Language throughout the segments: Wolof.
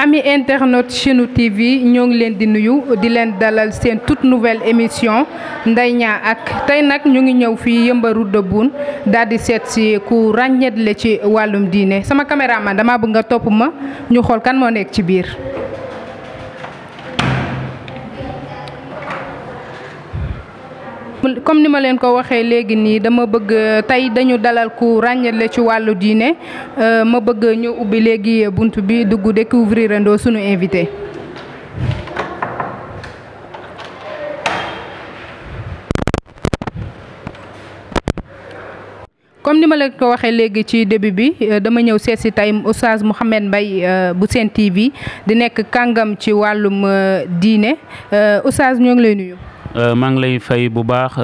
Ami internaute Chenu TV ñoo ngi leen di nuyu di leen dalal seen toute nouvelle émission Ndeye Niang ak tey nag ñu ngi ñëw fii Yeumbeul route de Boune daal di seet si ku ràññeetle ci wàllum diine sama caméraman dama bëgg nga topp ma ñu xool kan moo nekk ci biir. Comme ni ma leen ko waxee léegi nii dama bëgg tey dañu dalal ku ràññeetle ci wàllu diine ma bëgg ñu ubbi léegi bunt bi dugg découvrir andoo sunu invité. Comme ni ma leen ko waxee léegi ci début bi dama ñëw seet si tey Oustaz Mouhamed Mbaye bu Sen TV di nekk kàngam ci wàllum diine Oustaz ñoo ngi lay nuyu. maa ngi lay fay bu baax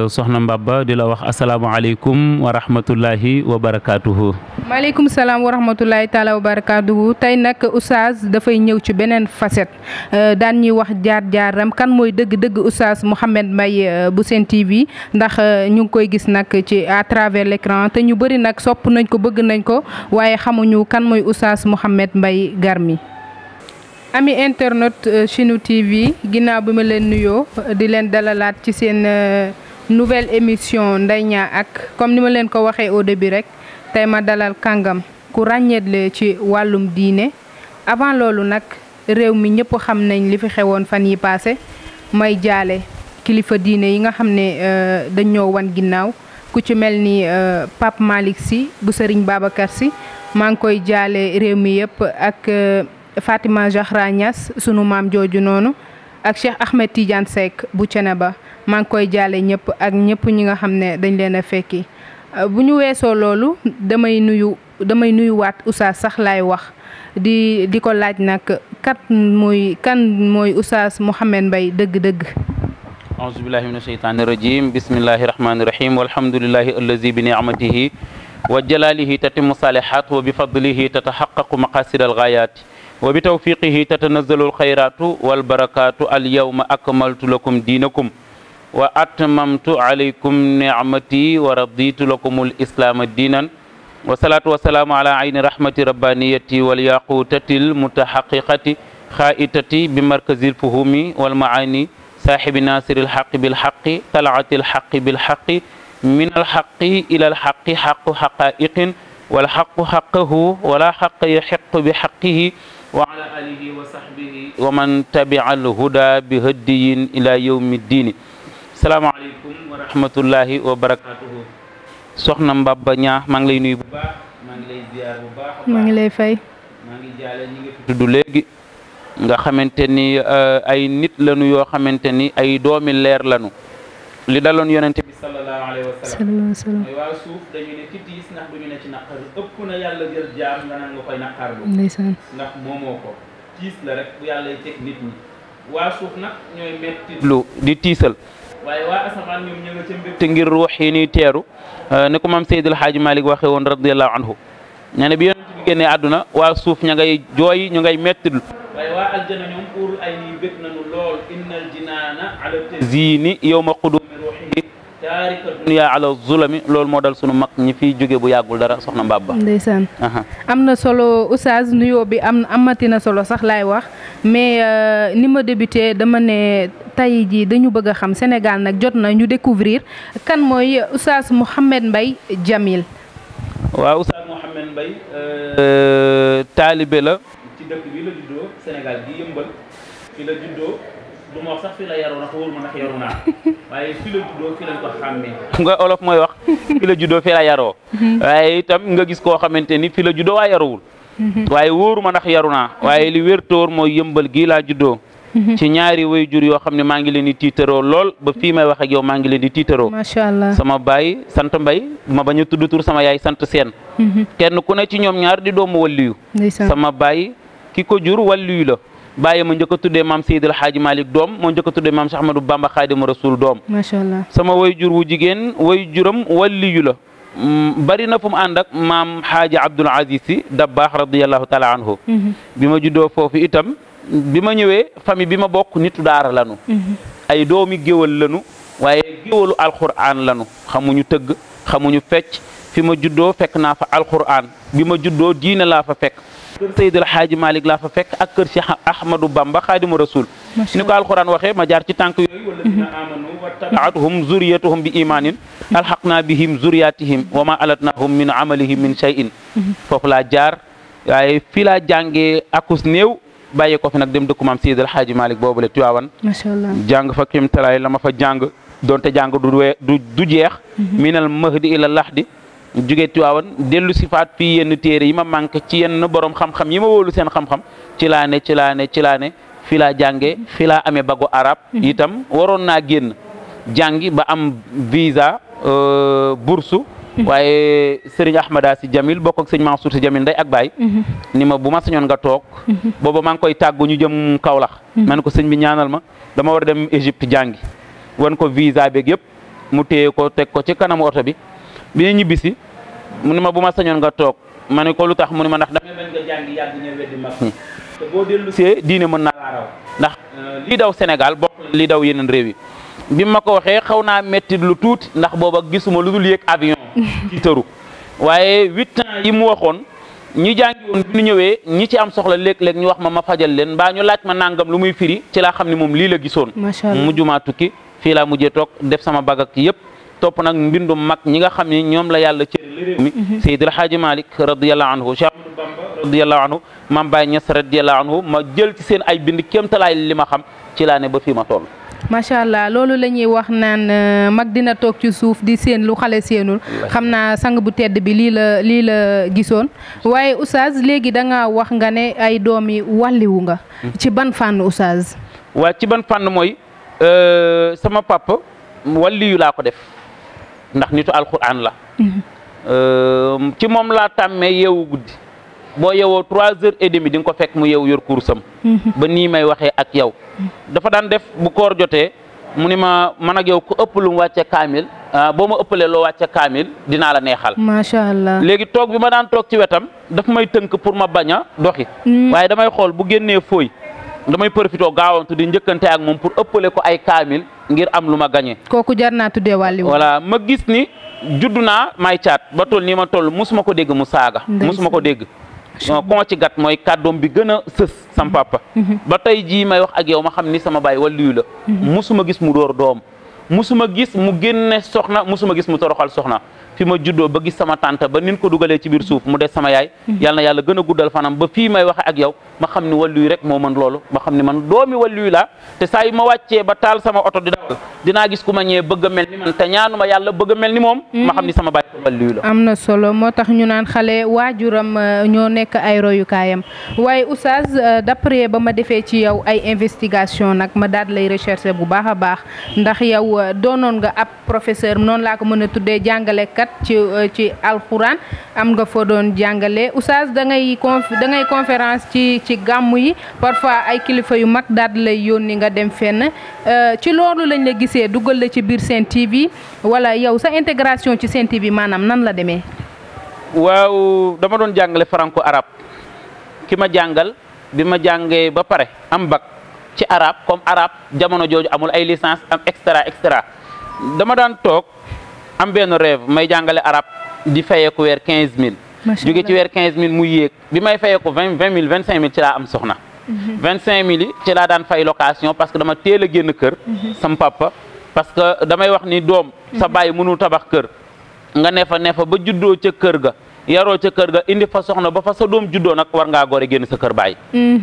soxna Mbaba di la wax asalaamaaleykum wa rahmatullahi wa barakaatuhu. maaleykum salaam wa rahmatullahi taala wa barakaatuhu tey nag Oustaz dafay ñëw ci beneen facette daan ñuy wax jaar-jaaram kan mooy dëgg-dëgg Oustaz Mouhamed Mbaye bu Sen TV ndax ñu ngi koy gis nag ci à travers l'écran te ñu bëri nag sopp nañ ko bëgg nañ ko waaye xamuñu kan mooy Oustaz Mouhamed Mbaye Garmi. Ami internaute Chenu TV ginnaaw bi ma leen nuyoo di leen dalalaat ci seen nouvelle émission Ndeye Niang ak comme ni ma leen ko waxee au début rek tey ma dalal kàngam ku ràññeetle ci wàllum diine avant loolu nag réew mi ñëpp xam nañ li fi xewoon fan yi passé may jaale kilifa diine yi nga xam ne dañ ñoo wan ginnaaw ku ci mel ni Pape Malick Sy bu Serigne Babacar Sy maa ngi koy jaale réew mi yëpp ak Fatima Zahra Niass sunu maam jooju noonu ak Cheikh Ahmed Tidiane Seck bu Thiénaba maa ngi koy jaale ñëpp ak ñëpp ñi nga xam ne dañ leen a fekki bu ñu weesoo loolu damay nuyuwaat Oustaz sax laay wax di ko laaj nag kan mooy Oustaz Mouhamed Mbaye dëgg-dëgg. auzu billahi mina shaytaani rajim bismillahi rahmaani rahim walhamdulillahi allazi bi ni'matihi wa jalalihi tatimmu salihat wa bi fadlihi tatahaqqaqu maqasid al ghayat wa bi tawfiqihi tatanazzalu alxayratu walbarakatu alyawma akmaltu lakum diinakum wa atmamtu alaykum nicmati wa raditu lakum alislaama diinan wa salatu wasalaamu ala ayni rahmati rabbaniyati walyaqutati almutahaqiqati xaitati bi markazi alfuhumi walmaani saaxibi nasiri alxaqi bilxaqi talaati alxaqi bilxaqi min alxaqi ila alxaqi xaqu xaqaiqin walxaqu xaqahu wala xaqa yaxiqu bi xaqihi wa ala alihi wa sahbihi wa man tabia alhuda bi hadiyin ila yawmi ddini salaamaaleykum wa rahmatullahi wa barakatuhu soxna Mbaba Niang maa ngi lay nuyu bu baax maa ngi lay ziar bu baax maa ngi lay fay maa ngi jaale ñi nga fi tudd léegi nga xamante ni ay nit lañu yoo xamante ni ay doomi leer lañu li daloon yonente bi sallallahu alayhi wa sallam mooy waa suuf dañu ne ci tiis ndax duñu ne ci naqar ëpp na yàlla jël jaam nga naan nga koy naqarlu ndax moomoo ko tiis la rek bu yàlla teg nit ñi waa suuf nag ñooy metti lu di tiisal waaye waa asamaan ñoom ñu nga ca mbir te ngir ruux yi ñuy teeru ne ko maam Seydil Hadji Malick waxe woon radiyallahu anhu nee na bi yonente bi génnee àdduna waa suuf ña ngay jooy ñu ngay mettitlu waaye waa aljana ñoom pour ay nii bëgg nañu lool innal jinaana ala tazini yawma qudumi ruuhi taarika dunya ala zulami loolu moo dal sunu mag ñi fiy jóge bu yàggul dara soxna Mbaba. ndeysaan am na solo Oustaz nuyoo bi amati na solo sax laay wax mais ni ma débuté dama ne tey jii dañu bëgg a xam Sénégal nag jot na ñu découvrir kan mooy Oustaz Mouhamed Mbaye Jamil. waaw Oustaz Mouhamed Mbaye taalibe la. dëkk bi la juddoo Sénégal gi Yeumbeul fi la juddoo du ma wax sax fi la yaroo ndax wóor ma ndax yaru naa waaye fi la juddoo fi lañ ko xàmmee nga olof mooy wax fi la juddoo fi la yaroo waaye itam nga gis koo xamante ni fi la juddoo waaye yaruwul waaye wóoru ma ndax yaru naa waaye li wér tóor mooy Yeumbeul gii laa juddoo ci ñaari way jur yoo xam ne maa ngi leen di tiitaroo lool ba fii may wax ak yow maa ngi leen di tiitaroo macha allah sama baay sant Mbay ma bañ a tudd tur sama yaay sant Seen kenn ku ne ci ñoom ñaar di doomu walliyu sama baay ki ko jur wàllu la bàyyi ma njëkk a tuddee maam Seydil Hadji Malick doom moo njëkk a tuddee maam Cheikh Ahmadou Bamba Khadimu Rasul doom macha allah sama way jur wu jigéen way juram wàllu la bari na fu mu ànd ak maam Hadji Abdoul Aziz Sy Dabakh radiyallahu taala anhu bi ma juddoo foofu itam bi ma ñëwee famille bi ma bokk nitu daara lanu ay doomi géwal lanu waaye géwalu alquran lanu xamuñu tëgg xamuñu fecc fi ma juddoo fekk naa fa alquran bi ma juddoo diine laa fa fekk kër Seydil Hadji Malick laa fa fekk ak kër Cheikh Ahmadou Bamba Xaadimu Rasul ni ko alquran waxee ma jaar ci tànk yooyu walladina amanu wattabaatuhum zuriyatuhum bi imanin alhaqna bihim zuriyatihim wa ma alatnahum min amalihim min shay'in foofu laa jaar waaye fii laa jàngee akus néew bàyyi ko fi nag dem dëkku maam Seydil Hadji Malick boobu le Tiwaawan macha allah jàng fa kim talaay la ma fa jàng donte jàng du jeex minal mahdi ila lahdi jóge Tiwaawan dellu si faat fii yenn téere yi ma manqué ci yenn borom xam-xam yi ma wóolu seen xam-xam ci laa ne fii laa jàngee fii laa amee bagu arab itam waroon naa génn jàngi ba am visa boursu waaye sëriñ Ahmada si Jamil bokk ak sëñ Mansour si Jamil nday ak baay ni ma bu ma sañoon nga toog booba maa ngi koy tàggu ñu jëm Kaolack ma ne ko sëñ bi ñaanal ma dama war a dem Égypte jàngi wan ko visa beeg yëpp mu téye ko teg ko ci kanamu oto bi ñu ñibbisi mu ne ma bu ma sañoon nga toog ma ne ko lu tax mu ne ma ndax damay bañ nga jàngi yàgg ñëw weddi mag ñi te boo dellu see diine mën naa laa raw ndax lii daw Sénégal bokk lii daw yeneen réew yi bi ma ko waxee xaw naa métti lu tuuti ndax booba gisuma lu dul yéeg avion ci tëru waaye 8 ans yi mu waxoon ñi jàngi woon bi ñu ñëwee ñi ci am soxla léeg-léeg ñu wax ma fajal leen mbaa ñu laaj ma nangam lu muy firi ci laa xam ne moom lii la gisoon mujjumaa tukki fii laa mujjee toog def sama bagak yëpp topp nag mbindum mag ñi nga xam ne ñoom la yàlla cëri réew mi Seydil Hadji Malick radiyallahu anhu Cheikh Ahmadou Bamba radiyallahu anhu Mame Baye Niass radiyallahu anhu ma jël ci seen ay bind kéemtalaay li ma xam ci laa ne ba fii ma toll macha allah loolu la ñuy wax naan mag dina toog ci suuf di seen lu xale seenul xam naa sang bu tedd bi lii la gisoon waaye oustaz léegi da nga wax nga ne ay doomi wàlliwu nga ci ban fànn oustaz waa ci ban fànn mooy sama papa wàlliyu laa ko def ndax nitu alquran la ci moom laa tàmmee yeewu guddi boo yeewoo 3h30 di nga ko fekk mu yeewu yor kursam ba nii may waxee ak yow dafa daan def bu koor jotee mu ni ma man ak yow ku ëpp lu mu wàcce kaamil boo ma ëppalee loo wàcce kaamil dinaa la neexal macha allah léegi toog bi ma daan toog ci wetam daf may tënk pour ma bañ a doxi waaye damay xool bu génnee fooy damay profité gaawantu di njëkkante ak moom pour ëppale ko ay kaamil ngir am lu ma gañe kooku jar naa tuddee wàlli voilà ma gis ni juddu naa may caat ba toll nii ma toll musuma ko dégg mu saaga musuma ko dégg koo ci gat mooy kàddoom bi gën a sës sam papa ba tey jii may wax ak yow ma xam ni sama baay waliyu la musuma gis mu dóor doom musuma gis mu génne soxna musuma gis mu toroxal soxna fi ma juddoo ba gis sama tante ba nin ko dugalee ci biir suuf mu des sama yaay yal na yàlla gën a guddal fanam ba fii may waxe ak yow ma xam ni waliyu rek moo mën loolu ma xam ni man doomi waliyu la te saa yu ma wàccee ba taal sama oto di dawal dinaa gis ku ma ñëwee bëgg a mel ni man te ñaanuma yàlla bëgg a mel ni moom ma xam ni sama baay waliyu la am na solo moo tax ñu naan xale waajuram ñoo nekk ay royukaayam waaye oustaz d'après ba ma defee ci yow ay investigation nag ma daal lay recherche bu baax a baax ndax yow doonoon nga ab professeur noonu laa ko mën a tuddee jàngalekat ci alxuraan am nga foo doon jàngale oustaz da ngay conférence ci gàmmu yi parfois ay kilifa yu mag daal lay yónni nga dem fenn ci loolu lañ la gisee dugal la ci biir Sen TV wala yow sa intégration ci Sen TV maanaam nan la demee. waaw dama doon jàngale franco arabe ki ma jàngal bi ma jàngee ba pare am bac ci arabe comme arabe jamono jooju amul ay licence am extra dama daan toog am benn rêve may jàngale arabe di fayeeku weer 15000. jóge ci weer 15000 mu yéeg bi may fayeeku 20000 25000 ci laa am soxna. 25000 yi ci laa daan fay location parce que dama teel a génn kër. sam papa parce que damay wax ni doom. sa baay mënul tabax kër. nga ne fa ba juddoo ca kër ga yaroo ca kër ga indi fa soxna ba fa sa doom juddoo nag war ngaa gore génn sa kër baay.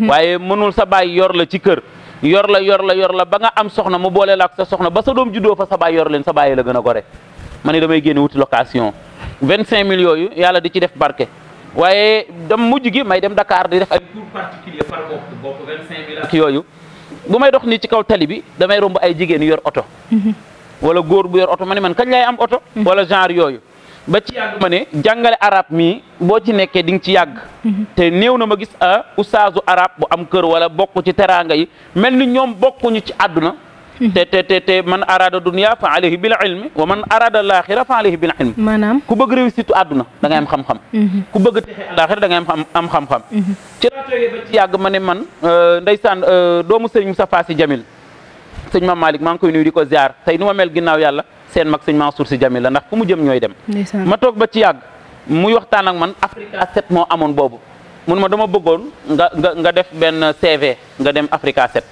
waaye mënul sa baay yor la ci kër. yor la ba nga am soxna mu boole la ak sa soxna ba sa doom juddoo fa sa baay yor leen sa baay la gën a gore. ma ne damay génne wuti location 25000 yooyu yàlla di ci def barke waaye dem mujj gi may dem Dakar di def ay cours particulier par bopp 25000 ak yooyu bu may dox nii ci kaw tali bi damay romb ay jigéen yor oto wala góor bu yor oto ma ne man kañ lay am oto wala genre yooyu ba ci yàgg ma ne jàngale arab mii boo ci nekkee di nga ci yàgg te néew na ma gis ustaazu arab bu am kër wala bokk ci teraanga yi mel ni ñoom bokkuñu ci àdduna te man arada dunya fa alayhi bil ilmi wa man arada alaxira fa alayhi bil ilmi maanaam ku bëgg réussite àdduna da ngay am xam-xam ku bëgg texe alaxira da ngay am xam-xam ci laa toogee ba ci yàgg ma ne man ndeysaan doomu sëñ Moustapha Sy Jamil sëñ Mame Malick maa ngi koy nuyu di ko ziar tey nu ma mel ginnaaw yàlla seen mag sëñ Mansour Sy Jamil la ndax fu mu jëm ñooy dem ma toog ba ci yàgg muy waxtaan ak man Africa 7 moo amoon boobu mun ma dama bëggoon nga def benn CV nga dem Africa 7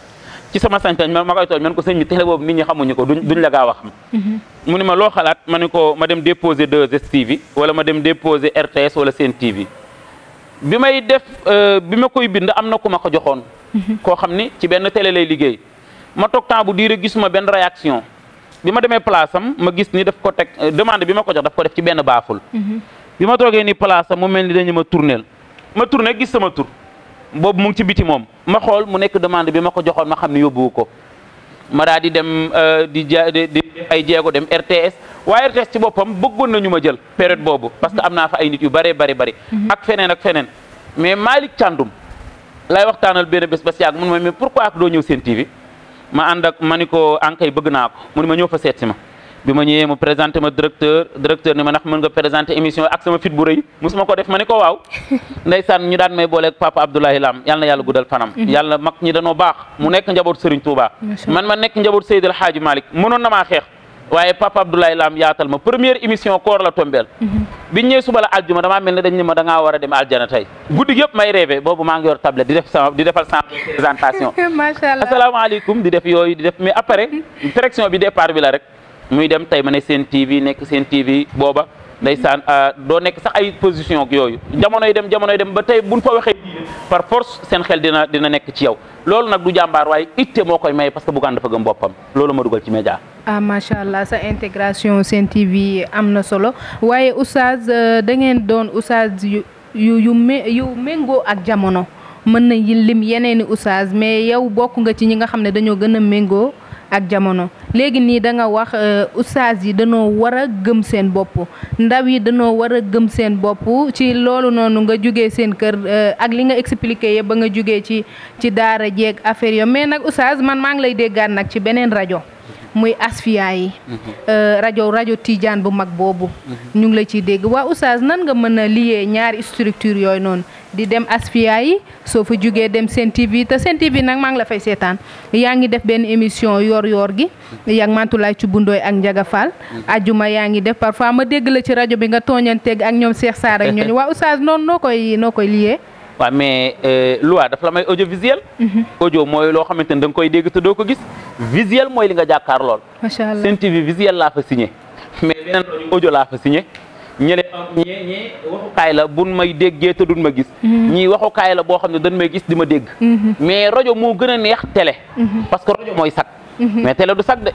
ci sama sañ-sañ ma koy tooñ man ko sëñ bi télé boobu nit ñi xamuñu ko duñ la gaaw a xam. mu ne ma loo xalaat ma ne ko ma dem déposer 2STV wala ma dem déposer RTS wala Sen TV bi may def bi ma koy bind am na ku ma ko joxoon. koo xam ni ci benn télé lay liggéey ma toog temps bu diire gisuma benn réaction bi ma demee place am ma gis ni daf ko teg demande bi ma ko jox daf ko def ci benn baaful. bi ma toogee ni place am mu mel ni dañu ma tourneel ma tourné gis sama tur boobu mu ngi ci biti moom ma xool mu nekk demande bi ma ko joxoon ma xam ne yóbbuwu ko ma daal di dem di ay jéego dem RTS waaye RTS ci boppam bëggoon nañu ma jël période boobu parce que am naa fa ay nit yu bëree bëri ak feneen mais Malick Thiandoum lay waxtaanal benn bés ba si yàgg mun ma mais pourquoi ak doo ñëw Sen TV ma ànd ak ma ni ko ankay bëgg naa ko mu ne ma ñëw fa seet si ma bi ma ñëwee mu présenté ma directeur ni ma ndax mën nga présenté émission ak sama fit bu rëy musuma ko def ma ni ko waaw ndeysaan ñu daan may booleeg papa Abdoulaye Lam yàlla na yàlla guddal fanam yàlla mag ñi dañoo baax mu nekk njaboot Serigne Touba man ma nekk njaboot Seydil Hadji Malick mënoon na maa xeex waaye papa Abdoulaye Lam yaatal ma première émission koor la tombeel biñ ñëwee suba la aljuma damaa mel ne dañ ne ma da ngaa war a dem aljana tey guddi yëpp may rêvé boobu maa ngi yor tablette di defal sama présentation macha allah asalaamaaleykum di def yooyu di def mais après direction bi départ bi la rek muy dem tey ma ne Sen TV nekk Sen TV booba ndeysaan doo nekk sax ay position ak yooyu jamonoy dem ba tey buñ fa waxee par force seen xel dina nekk ci yow loolu nag du jàmbaar waaye itte moo koy may parce que Bougane dafa gëm boppam loolu ma dugal ci média. macha allah sa intégration Sen TV am na solo waaye oustaz da ngeen doon oustaz yu méngoo ak jamono mën na lim yeneeni oustaz mais yow bokk nga ci ñi nga xam ne dañoo gën a méngoo ak jamono léegi nii da nga wax oustaz yi dañoo war a gëm seen bopp ndaw yi dañoo war a gëm seen bopp ci loolu noonu nga jugee seen kër ak li nga expliqué yëpp ba nga jugee ci daara jeeg affaire yo mais nag oustaz man maa ngi lay déggaat nag ci beneen rajo muy Asfiya yi rajo Tidiane bu mag boobu ñu ngi la ciy dégg waa oustaz nan nga mën a lier ñaari structure yooyu noonu di dem Asfiya yi soo fa jugee dem Sen TV te Sen TV nag maa ngi la fay seetaan yaa ngi def benn émission yoor gi yaa ngi Mantulaay ci bundooy ak Njaga Fall ajuma yaa ngi def parfois ma dégg la ci rajo bi nga tooñanteeg ak ñoom Cheikh Sarr ak ñooñu waa oustaz noonu noo koy lier waaw mais loi dafa la may audiovisuel audio mooy loo xamante ne da nga koy dégg te doo ko gis visuel mooy li nga jàkkaar lool macha allah Sen TV visuel laa fa signé mais beneen audio laa fa signé ñee waxukaay la buñ may déggee te duñ ma gis ñii waxukaay la boo xam ne dañ may gis di ma dégg mais rajo moo gën a neex télé parce que rajo mooy sag mais télé du sag de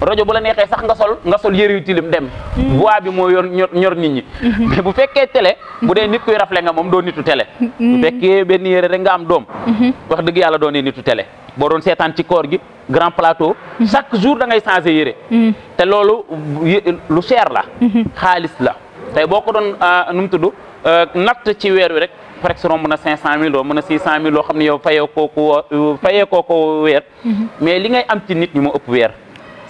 rajo bu la neexee sax nga sol yëre yu tilim dem voix bi moo ñor nit ñi mais bu fekkee télé bu dee nit kuy rafle nga moom doo nitu télé bu fekkee benn yëre rek nga am doom wax dëgg yàlla doonee nitu télé boo doon seetaan ci koor gi grand plateau chaque jour da ngay changé yëre te loolu lu cher la xaalis la tey boo ko doon nu mu tudd natt ci weer wi rek presque romb na 500000 romb na 600000 loo xam ne yow fayee kooku weer mais li ngay am ci nit ñi moo ëpp weer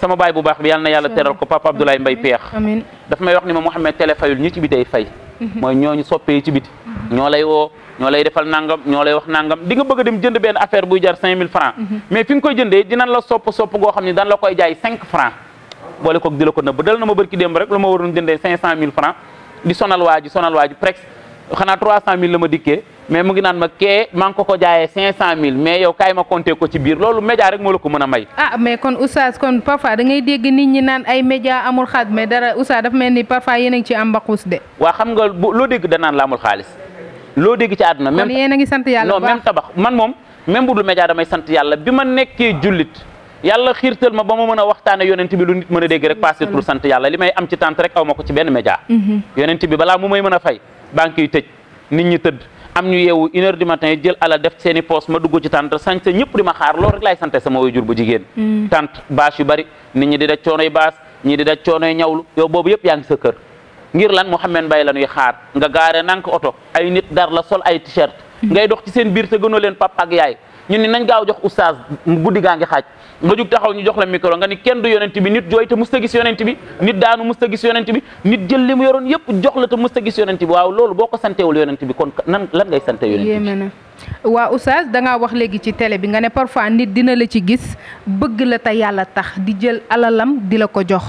sama baay bu baax bi yàlla na yàlla teral ko papa Abdoulaye Mbaye Peex daf may wax ni ma Mouhamed télé fayul ñi ci bitey fay mooy ñooñu soppee ci biti ñoo lay woo ñoo lay defal nangam ñoo lay wax nangam di nga bëgg a dem jënd benn affaire buy jar 5000 francs mais fi nga koy jëndee dinañ la sopp goo xam ne dan la koy jaay 5 francs boole koog di la ko nëbb dal na ma bërki démb rek lu ma waroon jëndee 500000 francs di sonal waa ji presque xanaa 300000 la ma dikkee mais mu ngi naan ma kee maa ngi ko jaayee 500000 mais yow kaay ma compter ko ci biir loolu média rek moo la ko mën a may. mais kon oustaz kon parfois da ngay dégg nit ñi naan ay média amul xaalis mais dara oustaz dafa mel ni parfois yéen a ngi ci am mbaxus de. waa xam nga loo dégg danaan la amul xaalis loo dégg ci àdduna. kon yéen a ngi sant yàlla non même tabax man moom même bu dul média damay sant yàlla bi ma nekkee jullit yàlla xiirtal ma ba ma mën a waxtaane yonent bi lu nit mën a dégg rek passé pour sant yàlla li may am ci tànt rek aw ma ko ci benn média. yonent bi balaa mu may mën a fay banque yi tëj nit ñi tëdd am ñu yeewu 1h du matin jël alal def seen i poos ma dugg ci tànt sañ sa ñëpp di ma xaar loolu rek laay sante sama waajur bu jigéen tànt bâche yu bari nit ñi di daj coonoy baas ñii di daj coonoy ñawlu yow boobu yëpp yaa ngi sa kër ngir lan Mouhamed Mbaye la ñuy xaar nga gaare nank oto ay nit dar la sol ay t-shirt ngay dox ci seen biir te gënoo leen pap ak yaay ñun ni nañ gaaw jox oustaz guddi gaa ngi xaaj nga jug taxaw ñu jox la micro nga ni kenn du yonent bi nit jooy te musta gis yonent bi nit daanu musta gis yonent bi nit jël li mu yoroon yëpp jox la te musta gis yonent bi waaw loolu boo ko santewul yonent bi kon lan ngay sante yonent bi yéeme na waa oustaz dangaa wax léegi ci télé bi nga ne parfois nit dina la ci gis bëgg la te yàlla tax di jël alalam di la ko jox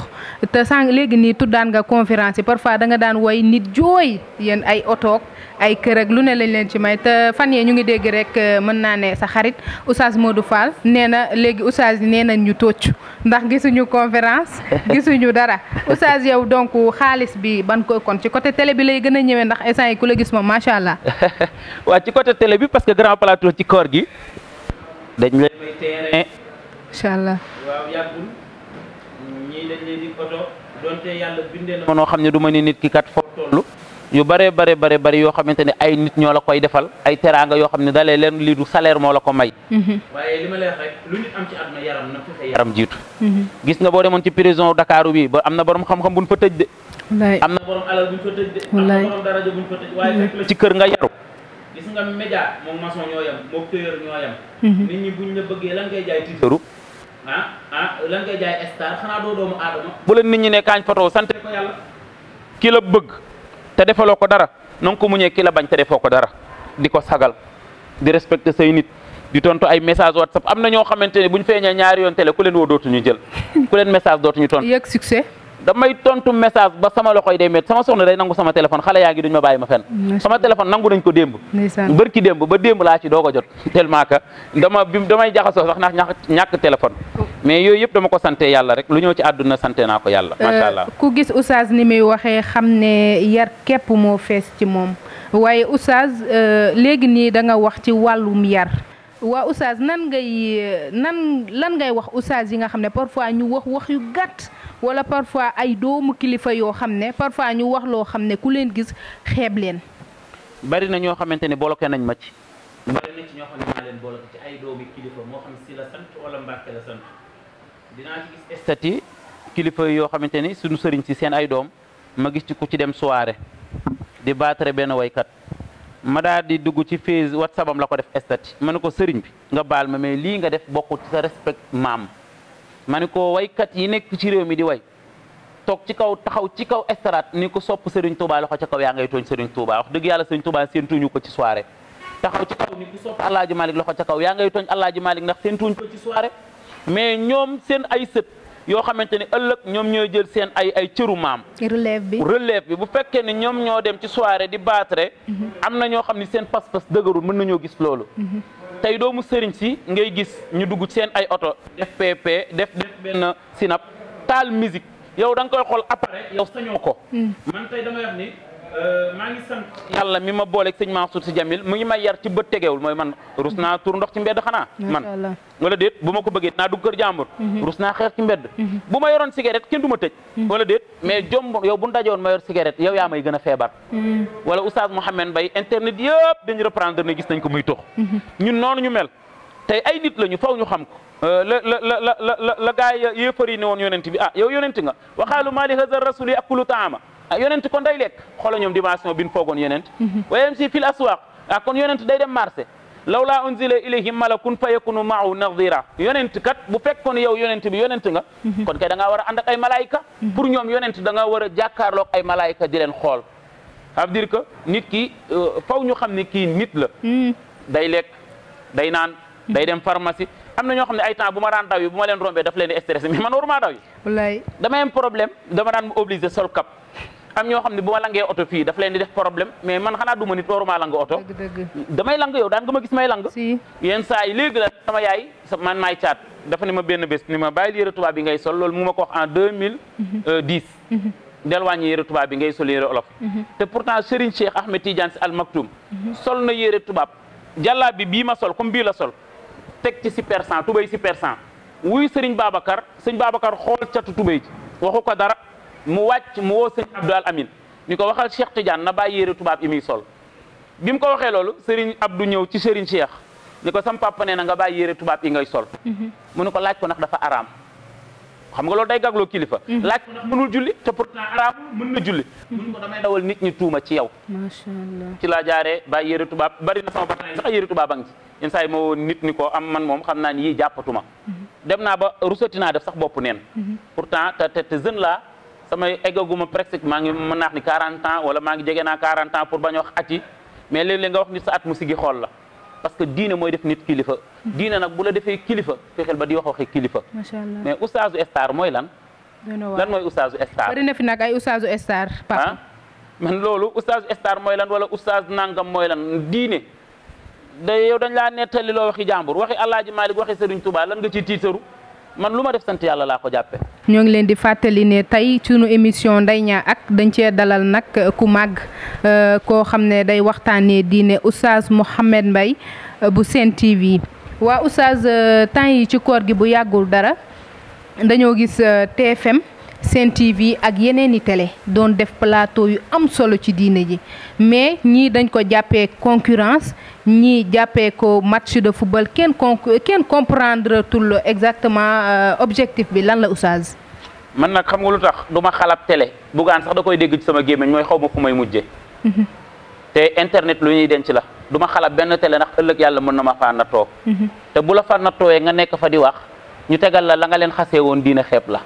te sànq léegi nii tuddaan nga conférence yi parfois da nga daan woy nit jooy yéen ay otoog ay kër ak lu ne lañ leen ci may te fan yee ñu ngi dégg rek mën naa ne sa xarit Oustaz Modou Fall nee na léegi Oustaz yi nee nañ ñu tocc ndax gisuñu conférence gisuñu dara Oustaz yow donc xaalis bi ban ko kon ci côté télé bi lay gën a ñëwee ndax instant yi ku la gis moom macha allah. waaw ci côté télé bi parce que grand plateau ci koor gi dañ leen may terrain. incha allah waaw yàggul ñii dañ leen di oto donte yàlla bindee na ma noo xam ne du ma ni nit ki kat foo toll yu bare yoo xamante ne ay nit ñoo la koy defal ay teraanga yoo xam ne dalee leen lii du salaire moo la ko may. waaye li ma lay wax rek lu nit am ci àdduna yaram na fexe yaram jiitu. gis nga boo demoon ci prison Dakar bi ba am na borom xam-xam buñ fa tëj de. am na borom alal buñ fa tëj de. am na borom daraja buñ fa tëj waaye fekk la ci kër nga yaru. gis nga média moom maçon ñoo yem moom tëyër ñoo yem. nit ñi buñ la bëggee lan ngay jaay tiitaru. lan ngay jaay star xanaa doo doomu aadama. bu leen nit ñi ne kaañ photo sant ko yàlla. ki la bëgg te defaloo ko dara na nga ko muñee ki la bañ te defoo ko dara di ko sagal di respecté say nit di tontu ay message WhatsApp am na ñoo xamante ne bu ñu feeñee ñaari yoon télé ku leen woo dootuñu jël ku leen message dootuñu tontu. yëg succès. damay tontu message ba sama loxoy day métti sama soxna day nangu sama téléphone xale yaa ngi duñ ma bàyyi ma fenn. sama téléphone nangu nañ ko démb. bërki démb ba démb laa ci doog a jot tellement que damay jaxasoo sax ndax ñàkk téléphone. mais yooyu yëpp dama ko sante yàlla rek lu ñëw ci àdduna sante naa ko yàlla. macha allah ku gis Oustaz ni muy waxee xam ne yar képp moo fees ci moom waaye Oustaz léegi nii da nga wax ci wàllum yar. waa Oustaz lan ngay wax Oustaz yi nga xam ne parfois ñu wax yu gàtt wala parfois ay doomu kilifa yoo xam ne parfois ñu wax loo xam ne ku leen gis xeeb leen. bari na ñoo xamante ne bloqué nañ ma ci. bari na ci ñoo xam ne maa leen bloqué ci ay doomu kilifa moo xam si la sant wala Mbàkke la sant dinaa ci gis statut kilifa yoo xamante ni suñu sëriñ si seen ay doom ma gis ci ku ci dem soirée di baatare benn waykat. ma daal di dugg ci phase WhatsApp am la ko def statut ma ne ko sëriñ bi nga baal ma mais lii nga def bokkut ci sa respect maam ma ne ko waykat yi nekk ci réew mi di way toog ci kaw taxaw ci kaw estrade ni ko sopp sëriñ Touba loxo ca kaw yaa ngay tooñ sëriñ Touba wax dëgg yàlla sëriñ Touba seen tuñu ko ci soirée taxaw ci kaw ni ku sopp Alaaji Malick loxo ca kaw yaa ngay tooñ Alaaji Malick ndax seen tuñ ko ci soirée mais ñoom seen ay sët yoo xamante ni ëllëg ñoom ñooy jël seen ay cëru maam. relève bi bu fekkee ne ñoom ñoo dem ci soirée di baatre. am na ñoo xam ni seen pas-pas dëgërul mën nañoo gis loolu. tey doomu sëriñ si ngay gis ñu dugg seen ay oto def PP def benn sinap taal musique yow da nga koy xool appareil yow sañoo ko. man tey damay wax ni maa ngi sant yàlla mi ma booleeg sëñ Mansour Sy Djamil mu ngi may yar ci bët tegewul mooy man rus naa tur ndox ci mbedd xanaa man wala déet bu ma ko bëggee naa dugg kër jàmbur rus naa xeex ci mbedd bu ma yoroon cigarette kenn du ma tëj wala déet mais jom yow bu ndajoon ma yor cigarette yow yaa may gën a feebar wala Oustaz Mouhamed Mbaye internet yëpp dañu reprendre na gis nañ ko muy tux ñun noonu ñu mel tey ay nit lañu faw ñu xam ko la gaay yéefar yi ne woon yonent bi yow yonent nga waxaalu maa li haza rasul yakulu taama yonent kon day lekk xoolal ñoom dimension bi ñu foogoon yonent wayem si fil aswaq kon yonent day dem marché law laa unzila ilayhim malakun fa yakunu maahu nadira yonent kat bu fekkoon yow yonent bi yonent nga kon kay da ngaa war a ànd ak ay malaayika pour ñoom yonent da nga war a jàkkaarloog ay malaayika di leen xool ça veut dire que nit ki faw ñu xam ne kii nit la day lekk day naan day dem pharmacie am na ñoo xam ne ay temps bu ma daan daw yi bu ma leen rombee daf leen di stressé mais man waruma daw yi wallaay damay am problème dama daan mu obligé sol cap am ñoo xam ne bu ma langee oto fii daf leen di def problème mais man xanaa duma nit waruma lang oto damay lang yow daan nga ma gis may lang yenn saa yi léegi la sama yaay man maay caat dafa ne ma benn bés ni ma bàyyi yére tubaab bi ngay sol loolu mu ma ko wax en 2010 del wàññi yére tubaab bi ngay sol yére olof te pourtant Serigne Cheikh Ahmed Tidiane Sy Al Maktoum sol na yére tubaab jàllaa bi bii ma sol comme bii la sol teg ci super 100 tubéy super 100 wuy sëñ Babacar xool catu tubéy ji waxu ko dara mu wàcc mu woo sëñ Abdou Al Amin ni ko waxal Cheikh Tidiane na bàyyi yére tubaab yi muy sol bi mu ko waxee loolu Serigne Abdou ñëw ci Serigne Cheikh ni ko sam papa nee na nga bàyyi yére tubaab yi ngay sol mu ne ko laaj ko ndax dafa araam xam nga loolu day gagloo kilifa laaj ko ndax mënul julli te pourtant araam mën na julli mun ko damay dawal nit ñi tuuma ci yow macha Allah ci laa jaaree bàyyi yére tubaab bari na sama bataay sax yére tubaab a ngi ci yenn saa yi ma woo nit ni ko am man moom xam naa ni yii jàppatuma dem naa ba rusati naa def sax bopp neen pourtant te jeune la samay eggaguma presque maa ngi mën naa wax ni 40 ans wala maa ngi jege naa 40 ans pour bañ a wax at yi mais léeg-léeg nga wax nit sa at mu sigi xool la parce que diine mooy def nit kilifa diine nag bu la defee kilifa fexeel ba di wax waxee kilifa mais oustaazu star mooy lan lan mooy oustaazu star. bari na fi nag ay oustaazu star papa. man loolu oustaazu star mooy lan wala oustaz nangam mooy lan diine da yow dañ laa nettali loo waxi jàmbur waxi Alaaji Malik waxi Serigne Touba lan nga ci tiitaru man lu ma def sant yàlla laa ko jàppe ñoo ngi leen di fàttali ne tey sunu émission Ndeye Niang ak dañ cee dalal nag ku màgg koo xam ne day waxtaanee diine oustaz Mouhamed Mbaye bu Sen TV. waa oustaz temps yi ci koor gi bu yàggul dara dañoo gis TFM Sen TV ak yeneeni télé doon def plateau yu am solo ci diine ji mais ñii dañ ko jàppee concurrence ñii jàppee ko match de football kenn comprendre tul exactement objectif bi lan la oustaz. man nag xam nga lu tax du ma xalab télé bugaan sax da koy dégg ci sama gémmiñ mooy xaw ma fu may mujje te internet lu ñuy denc la du ma xalab benn télé ndax ëllëg yàlla mën na ma faa nattoo te bu la fa nattooyee nga nekk fa di wax ñu tegal la nga leen xasee woon diine xeeb la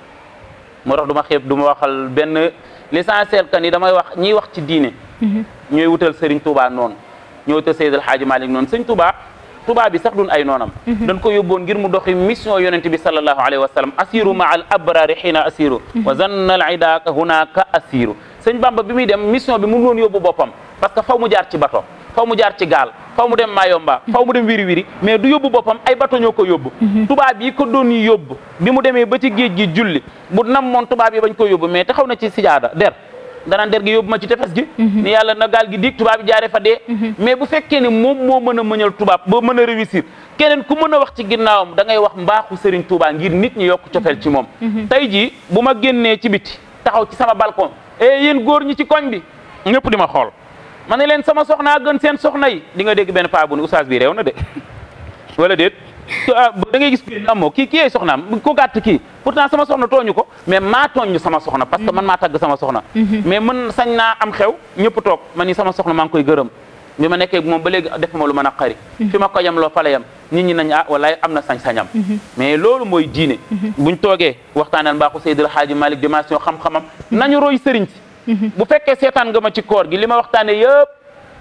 moo tax du ma xeeb du ma waxal benn l'essentiel que ni damay wax ñiy wax ci diine ñooy wutal Serigne Touba noonu ñooy wutal Seydil Hadji Malick noonu Serigne Touba bi sax duñ ay noonam dañ ko yóbboon ngir mu doxi mission yonent bi sallallahu alayhi wa sallam asiru ma al abrari xiina asiru wa zanna al ida hunaka asiru sëñ Bamba bi muy dem mission bi mu woon yóbbu boppam parce que faw mu jaar ci bato faw mu jaar ci gaal faw mu dem Mayomba faw mu dem wiri mais du yóbbu boppam ay bato ñoo ko yóbbu tubaab yi ko doon yóbbu bi mu demee ba ci géej gi julli bu nam moon tubaab yi bañ ko yóbbu mais taxaw na ci sijaada danaan der gi yóbbu ma ci tefes gi ni yàlla na gaal gi dig tubaab yi jaaree fa dee mais bu fekkee ne moom moo mën a mëñal tubaab ba mën a réussir keneen ku mën a wax ci ginnaawam da ngay wax mbaaxu Serigne Touba ngir nit ñi yokk cofeel ci moom tey jii bu ma génnee ci biti taxaw ci sama balcon yéen góor ñi ci koñ bi ñëpp di ma xool ma ne leen sama soxnaa gën seen soxna yi di nga dégg benn paa bu ne oustaz bi réew na de wala déet da ngay gis amoo kii ay soxnaam ko gàtt kii pourtant sama soxna tooñu ko mais maa tooñ sama soxna parce que man maa tagg sama soxna mais mën sañ naa am xew ñëpp toog ma ni sama soxna maa ngi koy gërëm bi ma nekkee moom ba léegi def ma lu ma naqari fi ma ko yam loo fa la yam nit ñi nañ walaay am na sañ-sañam mais loolu mooy diine buñ toogee waxtaanal mbaaxu Seydil Hadji Malick dimension xam-xamam nañu roy sëriñ si bu fekkee seetaan nga ma ci koor gi li ma waxtaane yëpp